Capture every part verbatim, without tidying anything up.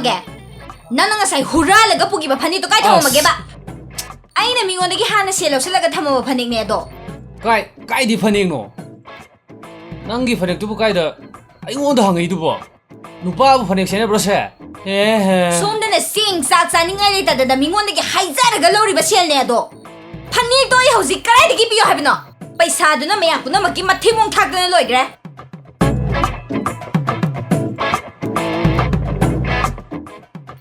ꯀꯦ? ꯅꯪꯅ ꯉꯁꯥꯏ ꯍꯨꯔꯥꯜꯂꯒ ꯄꯨꯈꯤꯕ ꯐꯅꯦꯛꯇꯣ ꯀꯥꯏ ꯑꯁ꯫ ꯊꯝꯃꯝꯃꯒꯦꯕ? ꯑꯩꯅ ꯃꯤꯉꯣꯟꯗꯒꯤ ꯍꯥꯟꯅ ꯁꯦꯜ ꯂꯧꯁꯤꯜꯂꯒ ꯊꯝꯃꯕ ꯐꯅꯦꯛꯅꯦ ꯑꯗꯣ꯫ ꯀꯥꯏ, ꯀꯥꯏꯗꯤ ꯐꯅꯦꯛꯅꯣ? ꯅꯪꯒꯤ ꯐꯅꯦꯛꯇꯨꯕꯨ ꯀꯥꯏꯗ? ꯑꯩꯉꯣꯟꯗ ꯍꯪꯉꯛꯏꯗꯨꯕꯣ? ꯅꯨꯄꯥꯕꯨ ꯐꯅꯦꯛ ꯁꯦꯠꯅꯕ꯭ꯔꯣ ꯁꯦ? ꯑꯦꯍꯦ꯫ ꯁꯣꯝꯗꯅ ꯆꯦꯡ ꯆꯥꯛ ꯆꯥꯅꯤꯡꯉꯥꯏ ꯂꯩꯇꯗꯅ ꯃꯤꯉꯣꯟꯗꯒꯤ ꯍꯥꯏꯖꯔꯒ ꯂꯧꯔꯤꯕ ꯁꯦꯜꯅꯦ ꯑꯗꯣ꯫ ꯐꯅꯦꯛꯇꯣ ꯑꯩ ꯍꯧꯖꯤꯛ ꯀꯗꯥꯏꯗꯒꯤ ꯄꯤꯌꯣ ꯍꯥꯏꯕꯅꯣ? ꯄꯩꯁꯥꯗꯨꯅ ꯃꯌꯥꯝ ꯄꯨꯝꯅꯃꯛꯀꯤ ꯃꯊꯤꯕꯣꯡ ꯊꯥꯛꯇꯅ ꯂꯣꯏꯈ꯭ꯔꯦ꯫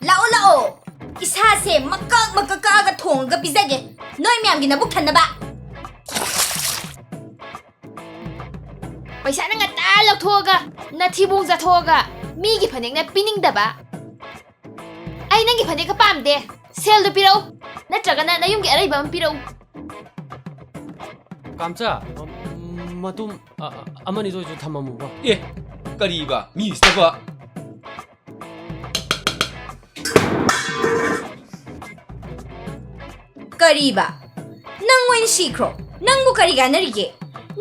ꯂꯥꯛꯑꯣ, ꯂꯥꯛꯑꯣ꯫ ꯏꯁꯥꯁꯦ ꯃꯀꯛ ꯃꯀꯛ ꯀꯛꯑꯒ ꯊꯣꯡꯉꯒ ꯄꯤꯖꯒꯦ꯫ ꯅꯣꯏ ꯃꯌꯥꯝꯒꯤ ꯅꯕꯨꯛ ꯊꯟꯅꯕ꯫ ꯄꯩꯁꯥꯅ ꯉꯟꯇꯥ ꯂꯧꯊꯣꯛꯑꯒ, ꯅꯊꯤꯕꯣꯡ ꯆꯥꯊꯣꯛꯑꯒ, ꯃꯤꯒꯤ ꯐꯅꯦꯛꯅ ꯄꯤꯅꯤꯡꯗꯕ꯫ ꯑꯩ ꯅꯪꯒꯤ ꯐꯅꯦꯛꯀ ꯄꯥꯝꯗꯦ꯫ ꯁꯦꯜꯗꯣ ꯄꯤꯔꯛꯎ꯫ ꯅꯠꯇ꯭ꯔꯒꯅ ꯅꯌꯨꯝꯒꯤ ꯑꯔꯩꯕ ꯑꯃ ꯄꯤꯔꯛꯎ꯫ ꯀꯥꯝꯆꯥ, ꯃ-, ꯃꯇꯨꯝ, ꯑ, ꯑ, ꯑꯃꯅꯤꯗ ꯑꯣꯏꯁꯨ ꯊꯝꯃꯝꯃꯨꯕ꯫ ꯑꯦ, ꯀꯔꯤꯕ? ꯃꯤ ꯎꯁꯤꯠꯇꯕ꯫ ꯀꯔꯤꯕ? ꯅꯪ ꯑꯣꯏꯅ ꯁꯤꯈ꯭ꯔꯣ? ꯅꯪꯕꯨ ꯀꯔꯤ ꯀꯥꯟꯅꯔꯤꯒꯦ?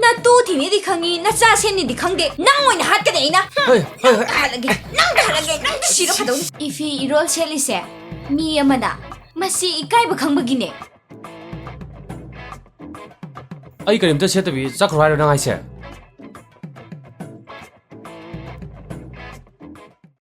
ꯅꯇꯨ ꯊꯤꯅꯤꯗꯤ ꯈꯪꯉꯤ, ꯅꯆꯥ ꯁꯦꯝꯅꯤꯗꯤ ꯈꯪꯗꯦ, ꯅꯪ ꯑꯣꯏꯅ ꯍꯥꯠꯀꯅꯤ ꯑꯩꯅ꯫ ꯍꯣꯏ, ꯍꯣꯏ, ꯍꯣꯏ꯫ ꯍꯥꯠꯂꯒꯦ, ꯅꯪ ꯍꯥꯠꯂꯒꯦ, ꯅꯪꯗꯤ ꯁꯤꯔꯣ ꯐꯗꯧꯅꯤ꯫ ꯏꯐꯤ ꯏꯔꯣꯜ ꯁꯦꯠꯂꯤꯁꯦ ꯃꯤ ꯑꯃꯅ ꯃꯁꯤ ꯏꯀꯥꯏꯕ ꯈꯪꯕꯒꯤꯅꯦ꯫ ꯑꯩ ꯀꯔꯤꯝꯇ ꯁꯦꯠꯇꯕꯤ ꯆꯠꯈ꯭ꯔꯣ ꯍꯥꯏꯔꯣ ꯅꯪ ꯍꯥꯏꯁꯦ?